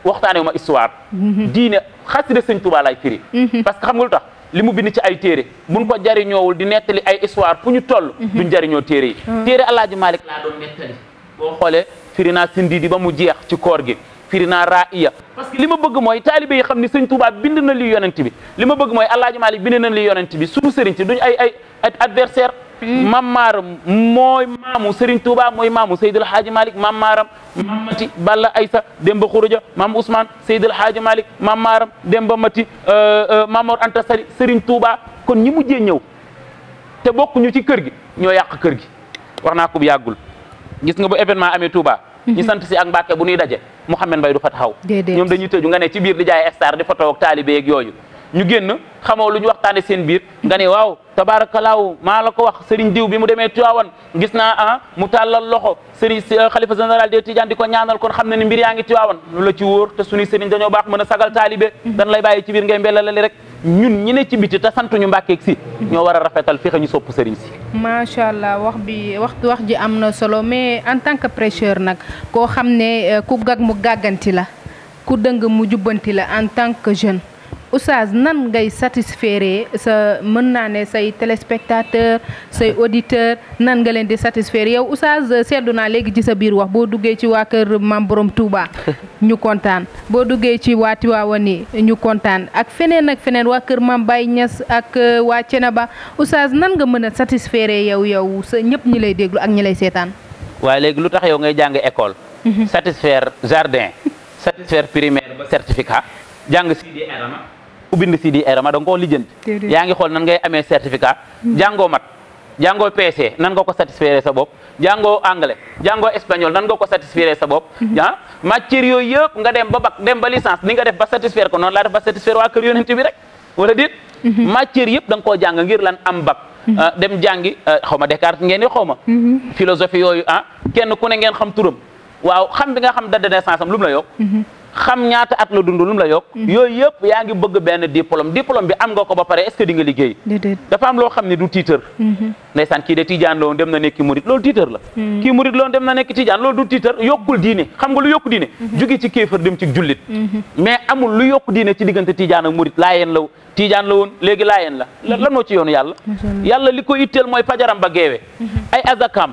waxtaane ma histoire diine xasida Sëñ Tuubaa lay firi parce que xam nga lu tax li mu bind ci ay téere buñ ko jariñoowul di nettali ay histoire fu ñu toll duñ jariñoo téere yi téere Alaaji Malick laa doon nettali boo xoolee firi naa sindi di ba mu jeex ci koor gi firi naa ra'iya parce que li ma bëgg mooy taalibe yi xam ni Sëñ Tuubaa bind na li yonent bi li ma bëgg mooy Alaaji Malick bind na li yonent bi suñu sëriñ si duñ ay adversaire Mamaaram mooy maamu Serigne Touba mooy maamu Seydil Hadji Malick Mamaaram Mamati Balla Aysa Demba Xuruja Mam Ousmane Seydil Hadji Malick Mamaaram Demba Mati Mamor Anta Sali Serigne Touba kon ñi mujjee ñëw te bokkuñu ci kër gi ñoo yàq kër gi wax naa ko bu yàggul gis nga bu événement amee Touba ñi sant si ak Mbàkke bu ñuy daje Mouhamed Mbaye du fa taxaw ñoom dañuy tëju nga ne ci biir di jaay star di photo ak taalibe yeeg yooyu ñu génn xamoo lu ñu waxtaane seen biir nga ne waaw tabaarakalaaw maa la ko wax Serigne diw bi mu demee Tiwaawan gis naa mu tàllal loxo Serigne xalifa général des Tidianes di ko ñaanal kon xam na ni mbir yaa ngi Tiwaawan lu la ci wóor te suñuy Serigne dañoo baax mën a sagal taalibe dan lay bàyyi ci biir ngay mbelalali rek ñun ñi ne ci biti te santuñu Mbàkkeeg si ñoo war a rafetal fexe ñu sopp Serigne si. macha allah wax ji am na solo mais en tant que prêcheur nag koo xam ne ku gag mu gàgganti la ku dëng mu jubbanti la en tant que jeune. Oustaz nan ngay satisfaire sa mën naa ne say téléspectateur say auditeur nan nga leen di satisfaire yow Oustaz seddu naa léegi ci sa biir wax boo duggee ci waa kër Maam Borom Touba ñu kontaan boo duggee ci waa Tiwaawan ñu kontaan ak feneen waa kër Maam Baye Niass ak waa Cenaba Oustaz nan nga mën a satisfaire yow sa ñëpp ñi lay déglu ak ñi lay seetaan. waaye léegi lu tax yow ngay jàng école. satisfaire jardin satisfaire primaire ba certificat jàng Sidi Erama ku bind Sidi Erama da nga koo lijjanti yaa ngi xool nan ngay amee certificat jàngoo mat jàngoo PC nan nga ko satisfaire sa bopp jàngoo anglais jàngoo espagnol nan nga ko satisfaire sa bopp matière yooyu yëpp nga dem ba bac dem ba licence ni nga def ba satisfaire ko noonu laa def ba satisfaire waa kër yonent bi rek wala déet matière yëpp da nga koo jàng ngir lan am bac dem jàngi xaw ma Descartes ngeen di xaw ma philosophie yooyu kenn ku ne ngeen xam turam waaw xam bi nga xam date de naissance am lu mu la yokk xam ñaata at la dund lu mu la yokk yooyu yëpp yaa ngi bëgg benn diplôme bi am nga ko ba pare est-ce que di nga liggéey dafa am loo xam ne du tiitër ndeysaan kii de tijaan la woon dem na nekki murit loolu tiitër la kii murit la woon dem na nekk tijaan loolu du tiitër yokkul diine xam nga lu yokku diine jóge ci kéefër dem ci jullit mais amul lu yokku diine ci diggante tijaan ak murit laayeen la tijaan la woon léegi laayeen la lan moo ci yoonu yàlla li ko itteel mooy fajaram ba geewe ay azakam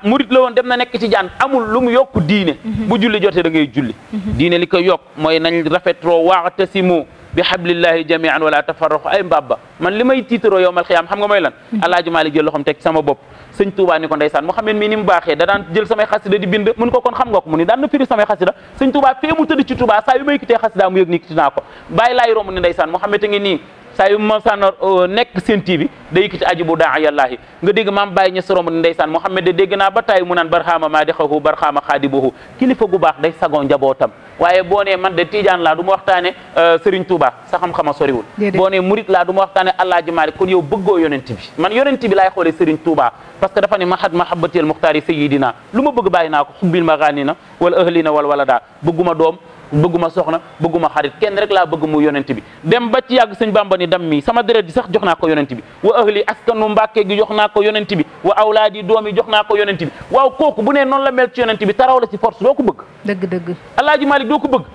murit la woon dem na nekk tijaan amul lu mu yokku diine bu julli jotee da ngay julli diine li ko yokk mooy nañ rafetroo wa'tasimu bi hablillahi jami'an wala tafarraqu ay mbabba man li may tiitaroo yowmal xiyaam xam nga mooy lan Alaaji Maalik jël loxoom teg sama bopp sëñ Tuubaa ni ko ndeysaan Muhammad mii ni mu baaxee da daan jël samay xasida di bind mun ko kon xam nga ko mu ni daan na firi samay xasida sëñ Tuubaa fee mu tëdd ci Tuubaa saa yu may kitee xasida mu yëg ni kiti naa ko bàyyi laay romb ni ndeysaan Muhammad a ngi nii saa yu ma sànn nekk seen TV day yëkkati ajibu daa yàllaahi nga dégg maam Baye Ñas romb ni ndeysaan Muhammad de dégg naa ba taay mu naan barxaama maa di xawu barxaama xaadibuhu kilifa gu baax day sagoo njabootam waaye boo nee man de Tijaan laa du ma waxtaane Serigne Touba sa xam-xama soriwul boo nee Murit laa du ma waxtaane Alaaji Maalik kon yow bëggoo yonent bi man yonent bi laay xoolee Serigne Touba parce que dafa ne mahad mahabbatil muxtaari sayyidina lu ma bëgg bàyyi naa ko xubbil magaanina wala ahlina wala wala daa bëgguma doom bëgguma soxna bëgguma xarit kenn rek laa bëgg mu yonent bi dem ba ci yàgg sëñ Bamba ni dam mi sama deret di sax jox naa ko yonent bi wa ahli askanu Mbàkke gi jox naa ko yonent bi wa awlaadi doom yi jox naa ko yonent bi waaw kooku bu ne noonu la mel ci yonent bi taraw la ci force doo ko bëgg dëgg Alaaji Malik doo ko bëgg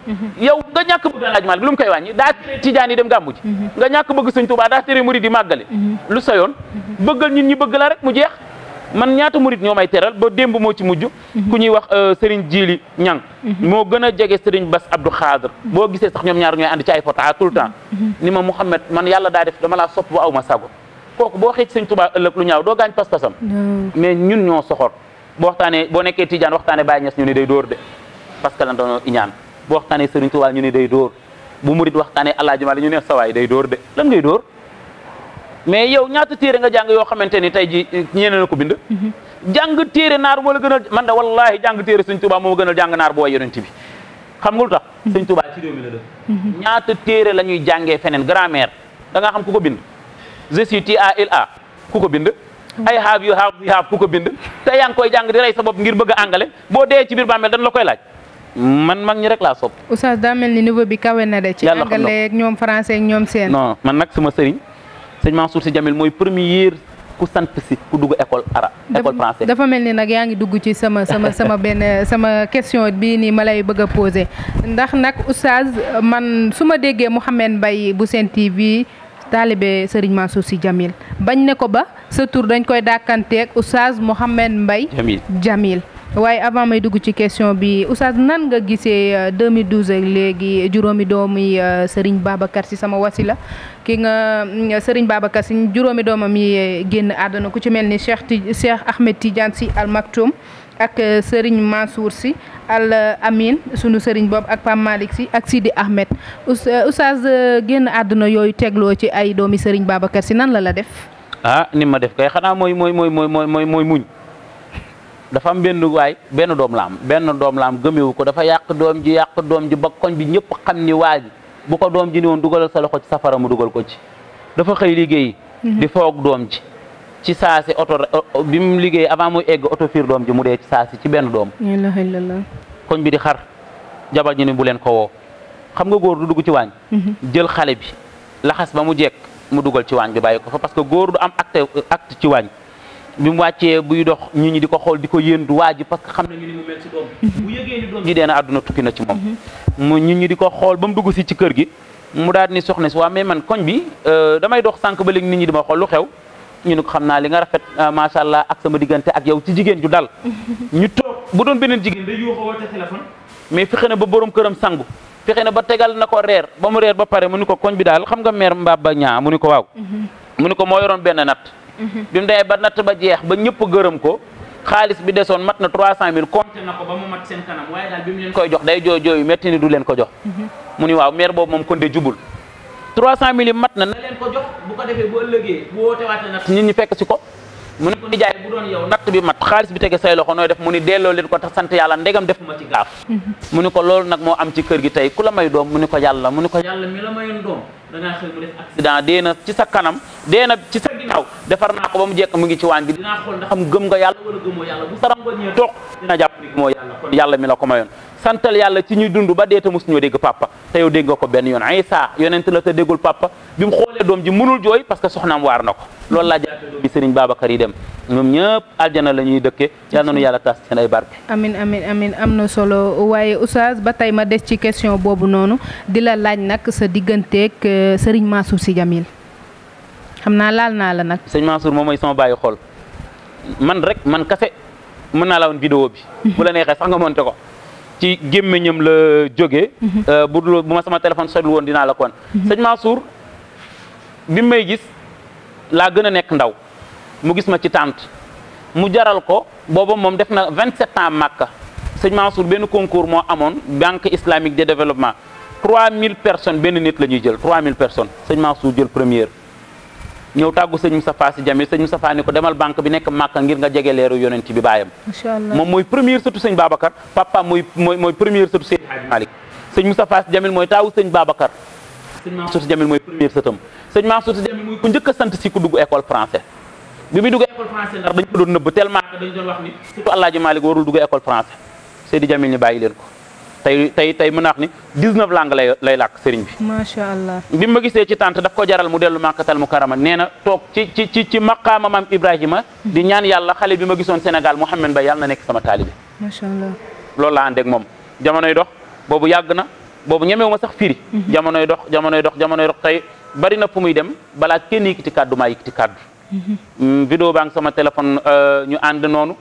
yow nga ñàkk bëgg Alaaji Malik lu mu koy wàññi daa tere tijaan yi dem gàmmu ji nga ñàkk bëgg sëñ Tuubaa daa tere murid di màggale lu sa yoon bëggal ñun ñi bëgg la rek mu jeex man ñaata murit ñoo may teral ba démb moo ci mujj ku ñuy wax Serigne Jili Ñang moo gën a jege Serigne Bass Abdou Khadr boo gisee sax ñoom ñaar ñooy ànd ci ay photo tout le temps ni ma Mouhamed man yàlla daa def dama laa sopp bu aw ma sago kooku boo xëy ci Sëñ Tuubaa ëllëg lu ñaaw doo gaañ pas-pasam mais ñun ñoo soxor boo waxtaanee boo nekkee Tijaan waxtaanee Baye Ñas ñu ni day dóor de parce que lan doon iñaan boo waxtaanee Serigne Touba ñu ni day dóor bu murit waxtaanee Alaaji Maalik ñu ne sawaay day dóor de lan ngay dóor mais yow ñaata téere nga jàng yoo xamante ni tey ji ñeneen na ko bind jàng téere naar moo la gënal man da wallahi jàng téere Sëñ Tuubaa moo gënal jàng naar bu way yonent bi xam nga lu tax Sëñ Tuubaa ci réew mi la dëkk ñaata téere la ñuy jàngee feneen grammaire da nga xam ku ko bind je suis TALA ku ko bind ay have you have ku ko bind te yaa ngi koy jàng di rey sa bopp ngir bëgg a angale boo dee ci biir bàmmeel dañ la koy laaj man mag ñi rek laa sopp Oustaz daa mel ni niveau bi kawe na de ci angale ak ñoom français ak ñoom seen non man nag sama sëriñ sëñ Mansour Sy Djamil mooy premier ku sant si ku dugg école français dafa mel ni nag yaa ngi dugg ci sama question bii nii ma lay bëgg a posé ndax nag Oustaz man su ma déggee Mouhamed Mbaye bu Sen TV taalibe Serigne Mansour Sy Djamil bañ ne ko ba sa tur dañ koy dàkkanteeg Oustaz Mouhamed Mbaye Djamil waaye avant may dugg ci question bi Oustaz nan nga gisee 2012 ak léegi juróomi doomi Serigne Babacar Sy sama wasila ki nga Serigne Babacar Sy juróomi doomam yi génn àdduna ku ci mel ni Cheikh Ahmed Tidiane Sy Al Maktoum ak Serigne Mansour Sy Al Amin sunu Serigne boobu ak Pam Malick Sy ak Sidi Ahmed Oustaz génn àdduna yooyu tegloo ci ay doomi Serigne Babacar Sy nan la def ni ma def kay xanaa mooy muñ dafa am benn doom la am gëmewu ko dafa yàq doom ji ba koñ bi ñëpp xam ni waa ji bu ko doom ji ni woon dugalal sa loxo ci safara mu dugal ko ci dafa xëy liggéey di foog doom ji ci saasi oto bi mu liggéey avant muy egg oto fiir doom ji mu dee ci saasi ci benn doom koñ bi di xar jabar ji ni bu leen ko woo xam nga góor du dugg ci waañ jël xale bi laxas ba mu jekk mu dugal ci waañ bi bàyyi ko fa parce que góor du am acte ci waañ bi mu wàccee buy dox nit ñi di ko xool di ko yéendu waa ji parce que xam nañu ni mu mel ci doom bu yëgee ni doom ji dee na àdduna tukki na ci moom mu nit ñi di ko xool ba mu dugg si ci kër gi mu daal ni soxna si waa mais man koñ bi damay dox sànq ba léegi nit ñi di ma xool lu xew ñu ne ko xam naa li nga rafet macha allah ak sama diggante ak yow ci jigéen ju dal ñu toog bu doon beneen jigéen day yuuxoo woote téléphone mais fexe na ba borom këram sangu fexe na ba tegal na ko reer ba mu reer ba pare mu ni ko koñ bi daal xam nga mère Mbaba ñaa mu ni ko waaw mu ni ko moo yoroon benn natt bi mu demee ba natt ba jeex ba ñëpp gërëm ko xaalis bi desoon mat na 300 000 compté na ko ba mu mat seen kanam waaye daal bi mu leen koy jox day jooy metti ni du leen ko jox mu ni waaw maire boobu moom kon de jubul 300 000 yi mat na leen ko jox bu ko defee bu ëllëgee bu woote waate natt nit ñi fekk si ko mu ne ko nijaay bu doon yow natt bi mat xaalis bi tege say loxo nooy def mu ni delloo leen ko tax sant yàlla ndegam defuma ci gaaf mu ni ko loolu nag moo am ci kër gi tey ku la may doom mu ni ko yàlla mi la mayoon doom da ngaa xëy mu def accident dee na ci sa kanam dee na ci sa ginnaaw defar naa ko ba mu jekk mu ngi ci waañ bi dinaa xool ndax am gëm nga yàlla wala gëmoo yàlla bu saram ba ñëwee toog dina jàpp ni gëmoo yàlla kon yàlla mi la ko mayoon santal yàlla ci ñuy dund ba dee te mosu ñoo dégg papa te yow dégg nga ko benn yoon Isa yonent la te déggul papa bi mu xoolee doom ji mënul jooy parce que soxnaam waar na ko loolu laa jàppee doom bi Serigne Babacar yi dem ñoom ñëpp aljana la ñuy dëkkee yàlla nañu yàlla tas seen ay barke. amin amin amin am na solo waaye oustaz ba tey ma des ci question boobu noonu di la laaj nag sa digganteeg Serigne Mansour Sy Djamil xam naa laal naa la nag. sëñ Mansour moom mooy sama bàyyi xol man kase mën naa la woon vidéo bi. bu la neexee sax nga monté ko. ci gémmiñam la jógee. bu ma sama téléphone sori woon dinaa la ko wan. sëñ Mansour bi may gis laa gën a nekk ndaw mu gis ma ci tànt mu jaral ko booba moom def na 27 ans Makka sëñ Mansour benn concours moo amoon banque islamique de développement 3000 personnes benn nit la ñuy jël 3000 personnes sëñ Mansour jël première. ñëw tàggu sëñ Moustapha Sy Djamil sëñ Moustapha ni ko demal banque bi nekk Makka ngir nga jege leeru yonent bi baayam. macha allah moom mooy première sëtu sëñ Babacar papa mooy première sëtu Seydi Hadji Malick sëñ Moustapha Sy Djamil mooy taawu sëñ Babacar sëñ Mansour Sy Djamil mooy première sëtam sëñ Mansour Sy Djamil mooy ku njëkk a sant si ku dugg école français bi muy dugg école français ndax dañ ko doon nëbb tellement que dañu doon wax ni surtout Alaaji Malick warul dugg école français Seydi Djamil ni bàyyi leen ko tey mën naa wax ni 19 langues lay làkk sëriñ bi. macha allah bi ma gisee ci tànt daf ko jaral mu dellu Makkatal Mukarrama nee na toog ci maqaama maam Ibrahima. di ñaan yàlla xale bi ma gisoon Sénégal Mouhamed Mbaye yàlla na nekk sama taalibe. macha allah loolu laa ànd ak moom jamonoy dox boobu yàgg na boobu ñemewu ma sax firi. jamonoy dox tey bari na fu muy dem balaa kenn yëkkati kàddu maa yëkkati kàddu. vidéo baa ngi sama téléphone ñu ànd noonu.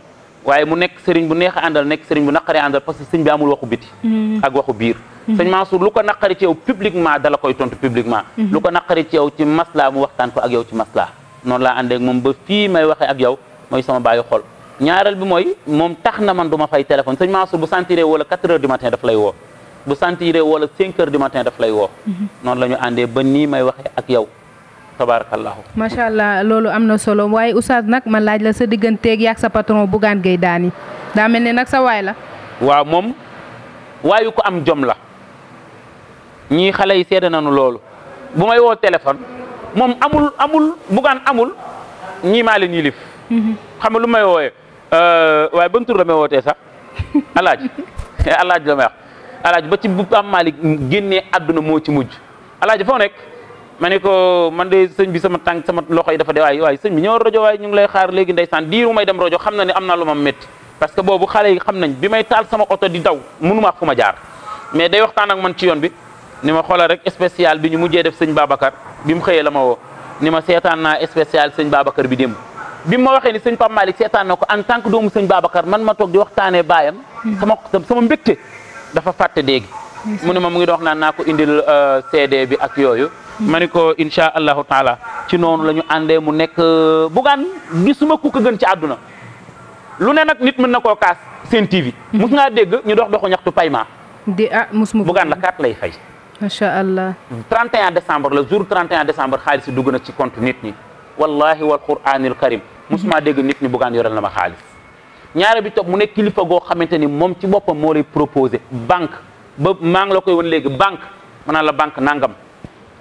waaye mu nekk sëriñ bu neex a àndal nekk sëriñ bu naqaree àndal parce que sëñ bi amul waxu biti ak waxu biir sëñ Mansour lu ko naqari ci yow publiquement dala koy tontu publiquement lu ko naqari ci yow ci masla mu waxtaan ko ak yow ci masla noonu laa àndee ak moom ba fii may waxee ak yow mooy sama bàyyi xol ñaareel bi mooy moom tax na man du ma fay téléphone sëñ Mansour bu sentiré wala 4 heures du matin daf lay woo bu sentiré wala 5 heures du matin daf lay woo noonu la ñu àndee ba nii may waxee ak yow tabarakallahu macha allah loolu am na solo waaye oustaz nag ma laaj la sa digganteeg yaag sa patron Bougane Gueye Dany daa mel ne nag sa waay la. waaw moom waayu ko am jom la ñii xale yi seede nañu loolu bu may woo téléphone moom amul Bougane amul ñii maa leen yilif xam nga lu may woowee waaye ban tur la may wootee sax alaaji la may wax alaaji ba ci bu am Malick génnee àdduna moo ci mujj alaaji foo nekk. ma ne ko man de sëñ bi sama tànk sama loxo yi dafa de waaye sëñ bi ñëw rajo waaye ñu ngi lay xaar léegi ndeysaan diiru may dem rajo xam na ne am na lu ma métti parce que boobu xale yi xam nañ bi may taal sama oto di daw mënuma fu ma jaar mais day waxtaan ak man ci yoon bi ni ma xoolal rek spécial bi ñu mujjee def sëñ Babacar bi mu xëyee la ma woo ni ma seetaan naa spécial sëñ Babacar bi démb bi ma waxee ni sëñ Pape Malick seetaan na ko en tant que doomu sëñ Babacar man ma toog di waxtaanee baayam sama mbégte dafa fàtte déegi mu ne ma mu ngi dox naan naa ko indil CD bi ak yooyu ma ni ko insha allahu taala ci noonu la ñu àndee mu nekk Bougane gisuma ku ko gën ci àdduna lu ne nag nit mën na koo kaas seen TV mus ngaa dégg ñu doxu ñaxtu paiement musuma Bougane la 4 lay fay macha allah 31 décembre le jour 31 décembre xaalis dugg na ci compte nit ñi wallahi wal qur'anil karim musuma dégg nit ñi Bougane yoral na ma xaalis ñaare bi topp mu nekk kilifa goo xamante ni moom ci boppam moo lay proposé banque ba maa ngi la koy won léegi banque mën naa la banque nangam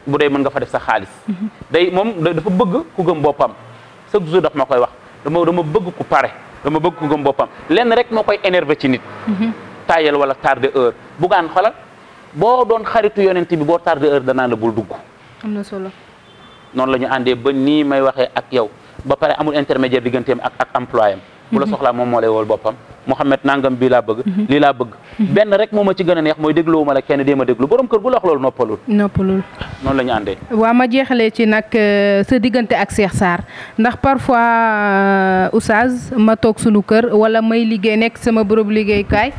bu dee mën nga fa def sa xaalis day moom dafa bëgg ku gëm boppam chaque jour daf ma koy wax dama bëgg ku pare dama bëgg ku gëm boppam lenn rek moo koy énervé ci nit tayel wala tardé heure Bougane xolal boo doon xaritu yonent bi boo tardé heure danaa la bul dugg am na solo noonu la ñu àndee ba nii may waxee ak yow ba pare amul intermédiaire digganteem ak employé am bu la soxlaa moom moo lay wool boppam Mouhamed nangam bii laa bëgg lii laa bëgg benn rek moo ma ci gën a neex mooy dégluwuma la kenn dee ma déglu borom kër gu la wax loolu noppalul noonu la ñu àndee waaw ma jeexalee ci nag sa diggante ak Cheikh Sarr ndax parfois oustaz ma toog sunu kër wala may liggéey nekk sama bërëb liggéeykaay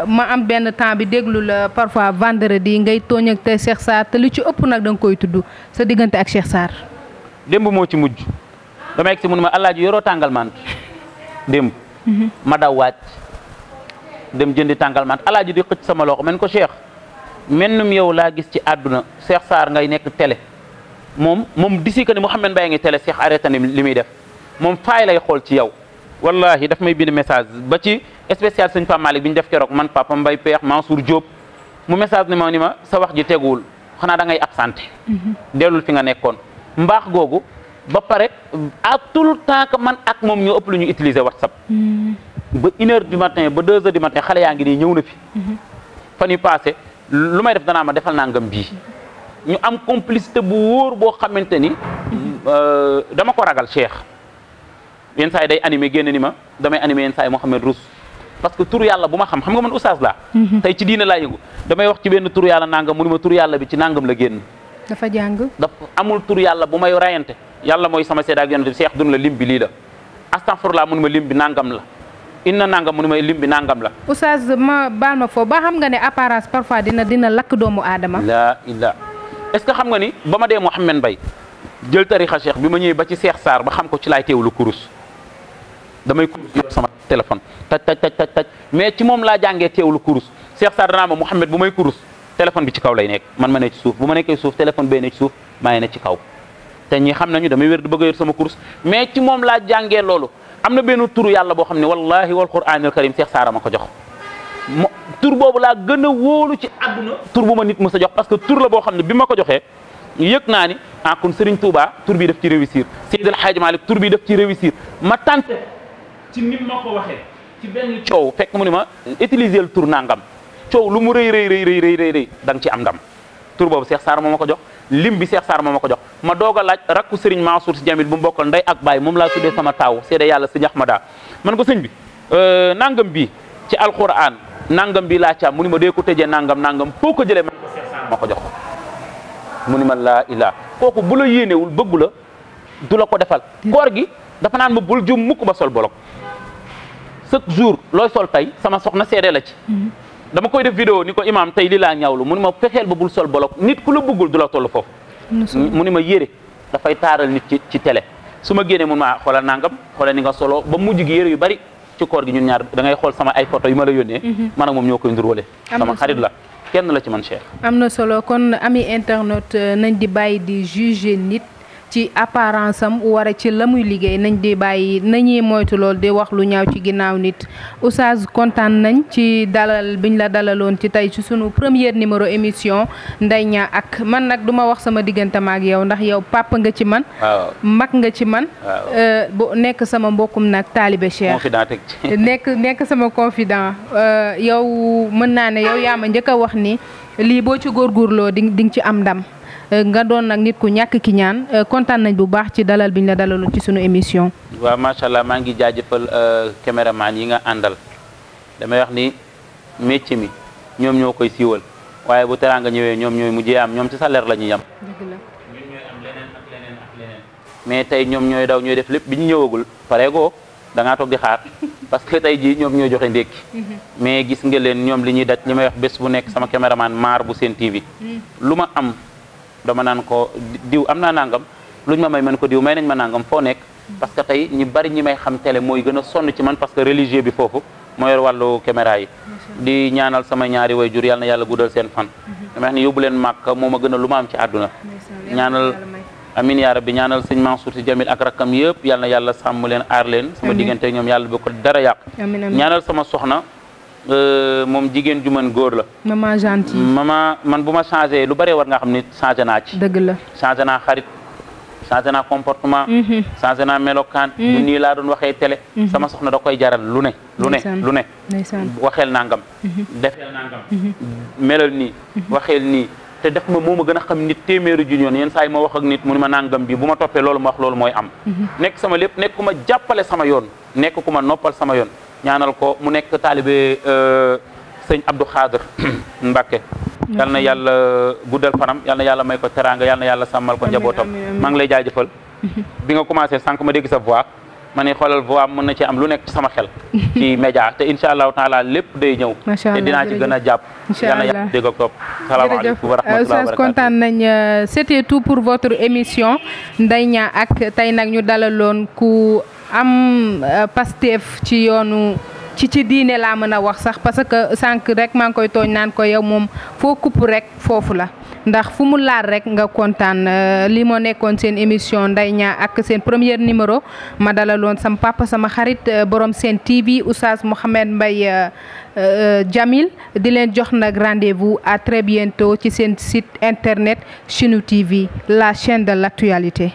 ma am benn temps bi déglu la parfois vendredi ngay tooñ ak te Cheikh Sarr te li ci ëpp nag da nga koy tudd sa diggante ak Cheikh Sarr démb moo ci mujj dama egg si mun ma Alaaji yoroo tàngal mant démb ma daw waaj dem jëndi tàngal mant Alaaji di xëcc sama loxo men ko Cheikh mennum yow laa gis ci àdduna Cheikh Sarr ngay nekk télé moom disi que ni Mouhamed Mbaye ngi télé Cheikh arrêté ni li muy def moom faay lay xool ci yow wallahi daf may bind message ba ci spécial sëñ Pape Malick bi ñu def keroog man Papa Mbaye Peex Mansour Diop mu message ni ma sa wax ji teguwul xanaa da ngay absenté dellul fi nga nekkoon mbaax googu ba pare à tout le temps que man ak moom ñoo ëpp lu ñu utiliser WhatsApp. ba 1h du matin ba 2h du matin xale yaa ngi nii ñëw na fi. fan yu passé lu may def danaa ma defal nangam bii. ñu am complicité bu wóor boo xamante ni dama ko ragal Cheikh yenn saa yi day animé génn ni ma damay animé yenn saa yi Mouhamed Rousse parce que tur yàlla bu ma xam nga man oustaz laa. tey ci diine laa yëngu damay wax ci benn tur yàlla nangam mu ni ma tur yàlla bi ci nangam la génn. dafa jàng. dafa amul tur yàlla bu may rayante yàlla mooy sama seede ak yonent bi Cheikh dun la lim bi lii la astaghfirullah mu ni ma lim bi nangam la. inna nangam mu ni ma lim bi nangam la. oustaz ma baal ma foofu ba xam nga ne apparence parfois dina lakk doomu aadama. la illa est-ce que xam nga ni ba ma dee Mouhamed Mbaye jël tarixa Cheikh bi ma ñëwee ba ci Cheikh Sarr ba xam ko ci laay teewlu kurus damay kurus yor sama téléphone taj mais ci moom laa jàngee teewlu kurus Cheikh Sarr danaa ma Mouhamed bu may kurus téléphone bi ci kaw lay nekk man ma ne ci suuf bu ma nekkee suuf téléphone bee ne ci suuf maa ngi ne ci kaw te ñi xam nañu damay wér di bëgg a yor sama kurus mais ci moom laa jàngee loolu am na benn turu yàlla boo xam ne wallahi wal qur'anil karim Cheikh Sarr ma ko jox tur boobu laa gën a wóolu ci àdduna tur bu ma nit mës a jox parce que tur la boo xam ne bi ma ko joxee yëg naa ni kon Serigne Touba tur bi daf ci réussir Seydil Hadji Malick tur bi daf ci réussir ma tante ci nim ma ko waxee ci benn coow fekk mu ni ma utiliser le tur nangam coow lu mu rëy da nga ci am ndam tur boobu Cheikh Sarr moo ma ko jox lim bi Cheikh Sarr moo ma ko jox ma doog a laaj rakku Serigne Mansour Sy Djamil bu mu bokkal ndey ak baay moom laa tuddee sama taaw seede yàlla sëñ Ahmada man ko sëñ bi nangam bi ci alquran nangam bi laa caam mu ni ma dee ko tëjee nangam foo ko jëlee man ko Cheikh Sarr moo ko jox mu ni ma laa ilaa kooku bu la yéenewul bëggu la du la ko defal koor gi dafa naan ma bul jum mukk ba sol bolok chaque jour looy sol tey sama soxna seede la ci dama koy def vidéo ni ko imam tey li laa ñaawlu mu ni ma fexeel ba bul sol bolok nit ku la bëggul du la toll foofu mu ni ma yére dafay taaral nit ci télé su ma génnee mun ma xoolal nangam xoolal ni nga solo ba mujj gi yére yu bari ci koor gi ñun ñaar da ngay xool sama ay photo yu ma la yónnee man ak moom ñoo koy nduróole sama xarit la kenn la ci man Cheikh. am na solo kon ami internet nañ di bàyyi di juger nit ci apparence am wara ci la muy liggéey nañ di bàyyi nañuy moytu lool di wax lu ñaaw ci ginnaaw nit oustaz kontaan nañ ci dalal biñ la dalaloon ci tey ci sunu première numéro émission Ndeye Niang ak man nag duma wax sama diggante ma ak yow ndax yow papa nga ci man. mag nga ci man. bu nekk sama mbokkum nag taalibe Cheikh. confident teg ci. nekk sama confident yow mën naa ne yow yaa ma njëkk a wax ni lii boo ci góorgóorloo di nga ci am ndam. nga doon nag nit ku ñàkk ki ñaan kontaan nañ bu baax ci dalal biñ la dalaloon ci sunu émission. waaw macha allah maa ngi jaajëfal caméraman yi nga àndal damay wax ni métier mi ñoom ñoo koy siiwal waaye bu teraanga ñëwee ñoom ñooy mujjee am ñoom ci salaire la ñuy yam. dëgg la ñun ñooy am leneen ak leneen mais tey ñoom ñooy daw ñooy def lépp bi ñu ñëwagul pareegoo da ngaa toog di xaar parce que tey jii ñoom ñooy joxe ndékki mais gis nga leen ñoom li ñuy daj li may wax bés bu nekk sama caméraman maar bu Sen TV lu ma am. dama naan ko diw am naa nangam luñ ma may man ko diw may nañ ma nangam foo nekk parce que tey ñi bari ñi may xam télé mooy gën a sonn ci man parce que religieux bi foofu moo yor wàllu caméra yi di ñaanal sama ñaari waajur yàlla na yàlla guddal seen fan dama wax ni yóbbu leen màkk moo ma gën a lu ma am ci àdduna ñaanal amin yaa rabbi ñaanal sëñ Mansour Sy Djamil ak rakkam yëpp yàlla na yàlla sàmm leen aar leen sama diggante ñoom yàlla bu ko dara yàq ñaanal sama soxna moom jigéen ju mën góor la. maman gentil. maman man bu ma changé lu bëree war nga xam ni changé naa ci. dëgg la changé naa xarit changé naa comportement. changé naa melokaan. bu nii laa doon waxee télé. sama soxna da koy jaral lu ne. lu ne waxeel nangam. defeel nangam. melal nii. waxeel nii te def ma moo ma gën a xam nit téeméeri junjoon yenn saa yi ma wax ak nit mu ni ma nangam bi bu ma toppee loolu ma wax loolu mooy am. nekk sama lépp nekk ku ma jàppale sama yoon nekk ku ma noppal sama yoon. ñaanal ko mu nekk taalibe sëñ Abdou Khader Mbacké yal na yàlla guddal fanam yal na yàlla may ko teraanga yal na yàlla sàmmal ko njabootam maa ngi lay jaajëfal bi nga commencé sànq ma dégg sa voix ma ne xoolal voix mën na ci am lu nekk ci sama xel ci média te incha allahu taala lépp day ñëw te dinaa ci gën a jàpp yal na yàlla dégg ak topp salaamaaleykum wa rahmatulah wa barakatuh kontaan nañ c'était tout pour votre émission Ndeye Niang ak tey nag ñu dalaloon ku am Pastef ci yoonu ci diine laa mën a wax sax parce que sànq rek maa ngi koy tooñ naan ko yow moom foo kupp rek foofu la ndax fu mu laal rek nga kontaan li moo nekkoon seen émission Ndeye Niang ak seen premier numéro ma dalaloon sama papa sama xarit borom Sen TV Oustaz Mouhamed Mbaye Djamil di leen jox nag rendez-vous à très bientôt ci seen site internet Chinu TV la chaîne de l'actualité.